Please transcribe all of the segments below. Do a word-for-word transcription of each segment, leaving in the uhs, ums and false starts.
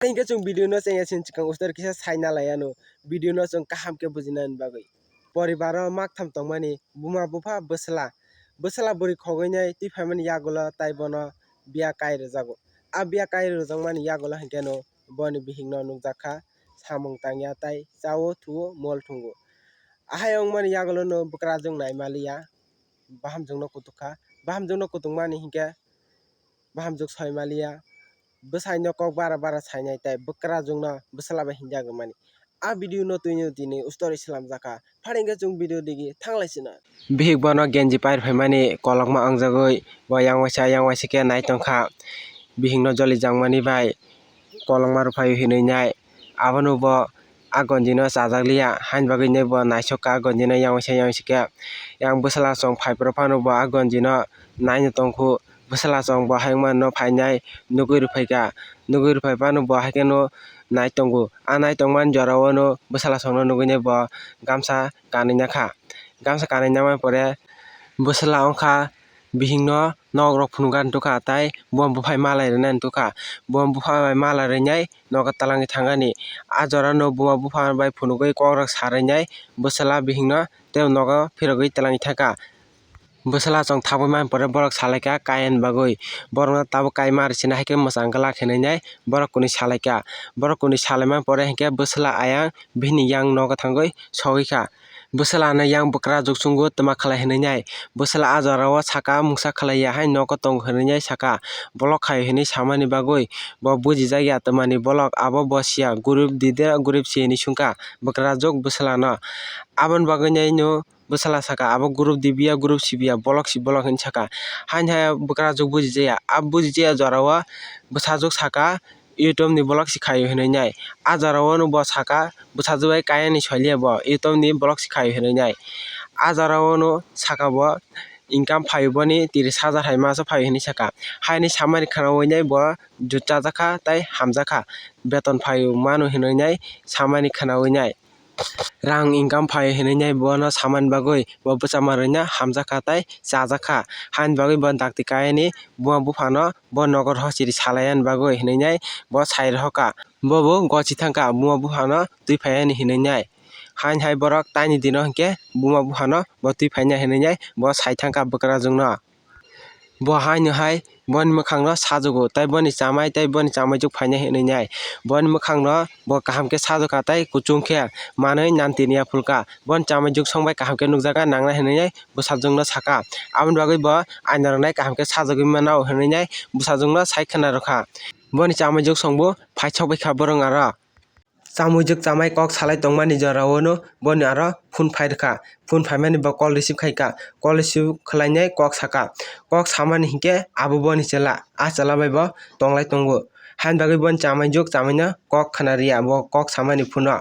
Hingke chwng video no chengya sini chwkang ustor kisa sai nalai ano, video no chwng kaham khe bujinani bagwi. Poribaro maktham tongmani, buma bupha bwsla. Bwsla bwrwi khogwinai twi phaimani yagulo tai bono biya kai rwjago. A biya kai rwjakmani yagulo hinkhe no boni bihikno nukjakha samung tangya tai chao thuo mol thungo. Ahai wngmani yagulo no bwkrajwk naimaliya, bahamjwkno kutukha. Bahamjwkno kutukmani hinkhe bahamjwk soi maliya. Bwsaino kok bara bara sainai tai bwkrajwkno bwsla bai hinjak rwmani. A video no twino tini ustori slamjakha. Phari hwnkhe chwng video digi thanglai sina. Bihik bono genji pair phaimani kolokma ongjagwi bo yang waisa yang waisa khe nai tongkha. Bihikno jolijakmani bai kolokma rwphaio hinwi nai. Abono bo a gonjino chajakliya, haini bagwino bo naisokha a gonjino yang waisa yang waisa khe. Yang bwsla chwng phaiphuru phano bo a gonjino naino tongkhu. Bwsla chwng bo hai wngmano phainai nugwi rwphaikha. Nugwi rwphai phano bo hai kheno nai tongo. A nai tongmani jorao no bwsla chwngno nugwinai bo gamsa kanwi nakha. Gamsa kanwi namani pore bwsla wngkha bihikno nok rok phunukna nukha, tai buma buphai malai rwna nukha. Buma bupha bai malai rwnai nogo twlangwi thangani. A jorano buma bupha bai phunugwi kok rok sa rwnai bwsla bihikno tei nogo phirogwi twlangwi thangkha. Bwsla chwng thangwi mani pore borok salaikha kaiyani bagwi. Borokno tabuk kaima rwsina hai khe mwchang glak hinwi nai borok kwnwi salaikha. Borok kwnwi salaimani pore hinkhe bwsla ayang bihini yang nogo thangwi sogwikha. Bwsla ano yang bwkrajwk chungo twma khlai hinwi nai. Bwsla a jorao saka mungsa khlaiya hai nogo tongo hinwi nai saka. Bolok khaio hinwi samani bagwi bo bujijakya twmani bolok abo bo siya group D de group C hinwi swngkha bwkrajwk bwslano. Aboni bagwi nai no bwsla saka abo group D biya group C biya bolok si bolok hinwi saka. Haini hai bwkrajwk bujijaya. A bujijaya jorao bwsajwk saka YouTube ni bolok si khaio hinwi nai. A jorao no bo saka bwsajwk bai kayani soiliya bo YouTube ni bolok si khaio hinwi nai. A jorao no saka bo income phaio boni tiris hajar hai maso phaio hinwi saka. Haini samani khwnawi nai bo jut chajakha tei hamjakha. Beton phaio mano hinwi nai samani khwnawi nai. Rang income phaio hinwi nai bono samani bagwi bo bwsa manwi no hamjakha tei chajakha. Haini bagwi bo dakti kayani buma buphano bo nogo rohor chiri salaiani bagwi hinwi nai bo sai rohorkha. Bo bo gochi thangkha buma buphano twi phaiani hinwi nai. Haini hai borok taini dino hinkhe buma buphano bo twi phaina hinwi nai bo sai thangkha bwkrajwkno. Bo haino hai boni mwkhangno sajugo, tei boni chamai tei boni chamaijuk phaina hinwi nai. Boni mwkhangno bo kaham khe sajukha tei kuchung khe manwi nan tiniya phulkha. Boni chamaijuk songbai kaham khe nukjakha nangnai hinwi nai bwsajwkno sakha. Aboni bagwi bo aina rwnai kaham khe sajagwi mano hinwi nai bwsajwkno sai khwna rwkha. Boni chamaijuk songbo phai sokbaikha borok aro. Chamuijwk chamai kok salai tongmani jorao no boni aro phone phai rwkha. Phone phaimani bo call receive khaikha. Call receive khwlainai kok sakha. Kok samani hinkhe abo boni chwla. A chwla bai bo tonglai tongo. Haini bagwi boni chamuijwk chamaino kok khwna rwya, bo kok samani phone o.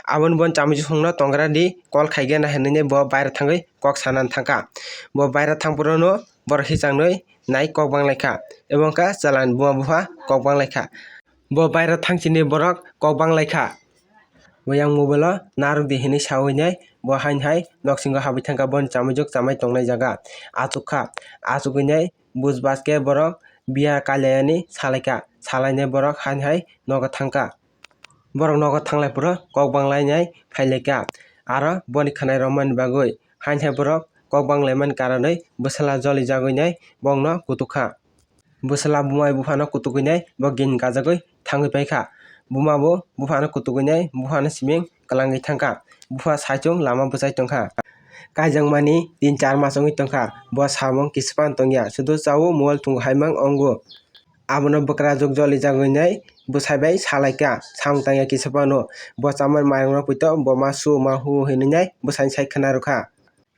Aboni boni chamuijwk songno tongra di call khaigena hinwi bo baira thangwi kok sanani thangkha. Bo baira thangphuru no borok hichangwi nai kok banglaikha. Ebo wngkha chwlani buma bupha kok banglaikha. Bo baira thangchini borok kok banglaikha. Bo yang mobile o narwk di hinwi sawi nai bo haini hai noksingo habwi thangkha boni chamuijwk chamai tongnai jaga. Achukha, achugwi nai buj baske borok biya kailaiyani salaikha. Salainai borok haini hai nogo thangkha. Borok nogo thanglai phuru kok banglainai phailaikha. Aro boni khwnai romani bagwi haini hai borok kok banglaimani karonwi bwsala jolijagwi nai bongno kutukha. Bwsala bumai buphano kutugwi nai bo gini kajagwi thangwi paikha. Buma bo buphano kutugwi nai buphano siming kwlangwi thangkha. Bupha saichung lama bwchai tongkha. Kaijakmani tin char mas wngwi tongkha. Bo samung kisa phano tongya. Sudu chao mobile thungo hai mang ongo. Abono bwkrajwk jolijagwi nai bwsai bai salaikha. Samung tangya kisa phano. Bo chamani mairungno poito bo ma su ma hu hinwi nai bwsaini sai khwna rwkha.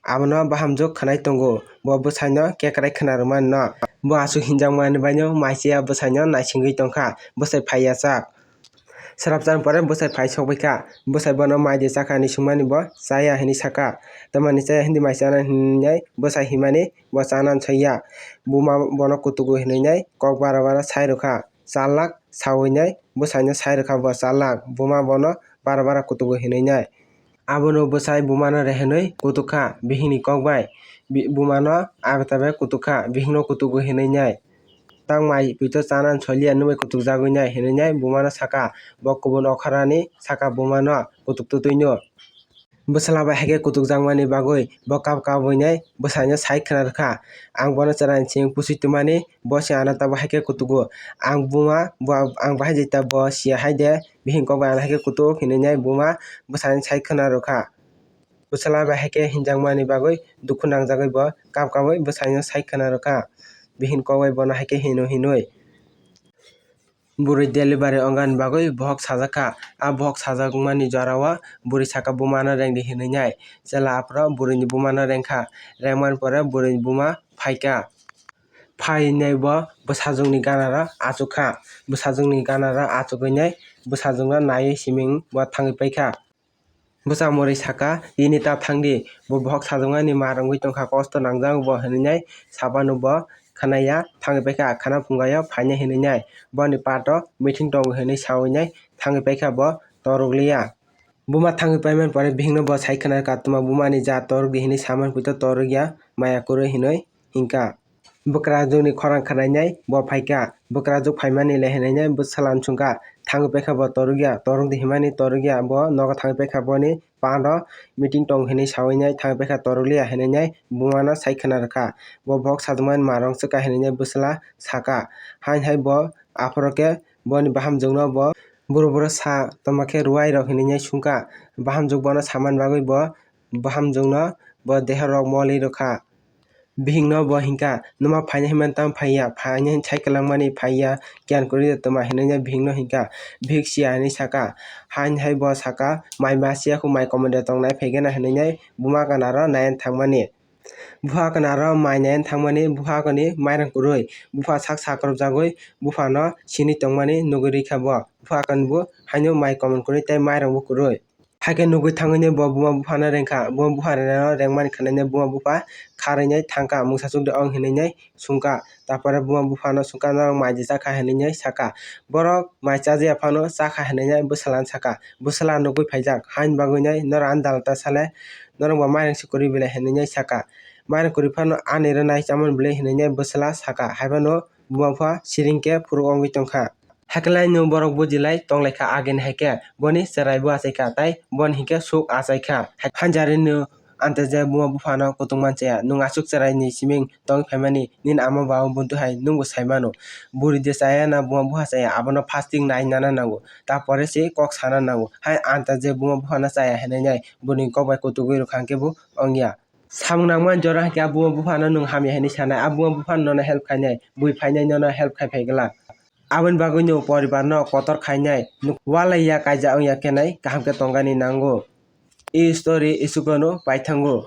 Abono bahamjwk khwnai tongo, bo bwsaino kekrai khwna rwmani no. Bo aswk hinjakmani baino maichaya bwsaino naisingwi tongkha, bwsai phaiya chak. Swrapchani pore bwsai phai sokbaikha, bwsai bono mai de chakha hinwi swngmani bo chaya hinwi sakha. Tamoni chaya hindi mai chana hinwi bwsai himani bo chana saiya. Buma bono kutugo hinwi kok bara bara sai rwkha. Chalak sawi nai bwsaino sai rwkha bo chalak, buma bono bara bara kutugo hinwi nai. Abono bwsai bumano rehenwi kutukha bihikni kok bai, bi-, bumano abita bai kutukha bihikno kutugo hinwi nai. Ang mai poito chana soi liya, nwng bai kutuk jagwi nai," hinwi nai buma no saka. Bo kubun okharani saka buma no, "Kutuk twtwi no." Bwsala bai hai khe kutuk jakmani bagwi bo kap kabwi nai bwsai no sai khwna rwkha. "Ang bono chwrai simi pusi twmani, bo se ano tabuk hai khe kutugo. Ang buma, bo, ang bahai jai ta, bo siya hai de, bihik kok bai ano hai khe kutuk," hinwi nai buma bwsai no sai khwna rwkha. Bwsala bai hai khe hinjakmani bagwi dukhu nangjagwi bo kap kabwi bwsai no sai khwna rwkha. Bihik kok bai bono hai khe hino hinwi. Bwrwi delivery ongani bagwi bohok sajakha. A bohok sajakmani jorao bwrwi saka bumano rengdi hinwi nai. Chwla aphuru bwrwini bumano rengkha. Rengmani pore bwrwini buma phaikha. Phainai bo bwsajwkni ganaro achukha. Bwsajwkni ganaro achugwi nai bwsajwkno naiwi siming bo thangwi paikha. Bwsa mwrwi saka, "Tini ta thangdi, bo bohok sajakmani ma rwngwi tongkha, kosto nangjak bo," hinwi nai sabano bo khwnaya, thangwi paikha. Khana phungaio phainai hinwi nai boni pato meeting tongo hinwi sawi nai thangwi paikha bo torok liya. Buma thangwi paimani pore bihikno bo sai khwna rwkha, "Tuma bumani ja torok di," hinwi samani puito torok ya, maya kwrwi hinwi hinkha. Bwkrajwkni khorang khwnainai bo phaikha. Bwkrajwk phaimani le hinwi nai bwsala swngkha, "Thangwi paikha bo torok ya, torok di," hinmani torok ya, bo nogo thangwi paikha, boni pando meeting tong hinwi sawi nai thangwi paikha, "Torok liya," hinwi nai bumano sai khwna rwkha. Bo bohok sajakmani ma rwngchwkha hinwi nai bwsala saka. Hain hai bo aphuru khe boni bahamjwkno bo buru buru sa tongma khe rwai rok hinwi nai swngkha. Bahamjwk bono samani bagwi bo bahamjwkno bo deha rok moli rwkha. Bihikno bo hinkha, "Nwma phainai hinmani tamo phaiya? Phainai sai kwlangmani phaiya, kiyan kwrwi de twma," hinwi bihikno hinkha. Bihik siya hinwi saka. Hain hai bo saka, "Mai ma siya khu, mai komon de tongnai phaigena," hinwi buma ganaro naiyan thangmani. Bupha ganaro mai naiyan thangmani, bupha gani mairang kwrwi. Bupha sak sakrupjagwi buphano sini tongmani nugwi rikha bo. Bupha gani bo haino mai komon kwrwi tei mairang bo kwrwi. Hai khe nugwi thangwi bo buma buphano rengkha. Buma bupha rengnaino rengmani khwnai buma bupha kharwi nai thangkha, "Mungsa chukdi ong," hinwi nai swngkha. Tarpore buma buphano swngkha, "Norok mai de chakha?" hinwi nai saka. Borok mai chajakya phano chakha hinwi nai bwsalano saka. Bwsala nugwi phaijak, "Haini bagwi nai norok ani dalta sale, norok ba mairang se kwrwi belai," hinwi nai saka. "Mairang kwrwi phano ani rwnai chamani belai," hinwi nai bwsala saka. Hai phano buma bupha siring khe phuruk wngwi tongkha. Hakhe laino borok bujilai tonglaikha, agini hai khe boni chwrai bo achaikha tei boni hinkhe suk achaikha. Hanjarino ante je buma buphano kutung manchaya, "Nwng aswk chwraini siming tongwi phaimani, nini ama ba o buntu hai nwngbo saimano. Buri de chaya na buma bupha chaya, abono fasting nai nana nango, ta pore se kok sana nango." Hai ante je buma buphano chaya hinwi nai buni kok bai kutugwi rwkha hinkhe bo wngya. Samung nangmani jora hinkhe a buma buphano nwng hamya hinwi sanai, a buma buphano nono help khainai, bui phainai nono help khai phai glak. Aboni bagwino poribarno kotor khainai, walai ya kaijak wngya khe nai kaham khe tongani nango. I story isukno paithango.